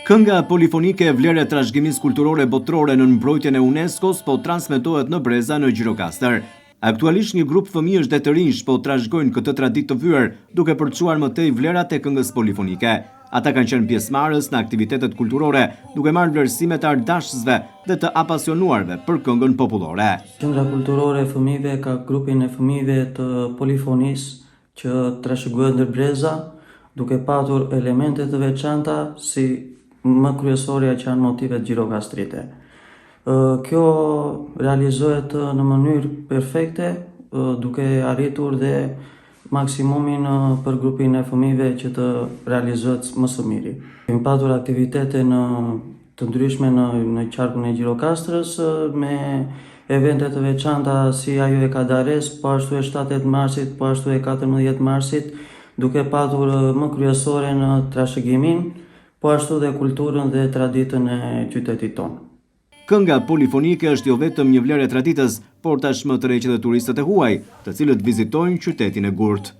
Kënga polifonike vlerë e trashëgimisë kulturore botërore nën mbrojtjen e UNESCO-s po transmetohet në breza në Gjirokastër. Aktualisht një grup fëmijësh dhe të rinjsh po trashëgojnë këtë traditë të vyer, duke përçuar më tej vlerat e këngës polifonike. Ata kanë qenë pjesëmarrës në aktivitetet kulturore, duke marrë vlerësimet e artdashësve dhe të apasionuarve për këngën popullore. Qendra Kulturore e Fëmijëve ka grupin e fëmijëve të polifonisë që trashëgohet ndër breza, duke patur elemente të veçanta si më kryesorja që janë motivet gjirokastrite. Kjo realizohet në mënyrë perfekte, duke arritur dhe maksimumin për grupin e fëmijëve që të realizohet më së miri. Kemi patur aktivitete në të ndryshme në në qarkun e Gjirokastrës me evente të veçanta si ajo e Kadares, po ashtu e 7 marsit, po ashtu e 14 marsit, duke patur më kryesore në trashëgiminë, po ashtu dhe kulturën dhe traditën e qytetit tonë. Kënga polifonike është jo vetëm një vlerë e traditës, por tashmë tërheq edhe turistët e huaj, të cilët vizitojnë qytetin e gurtë.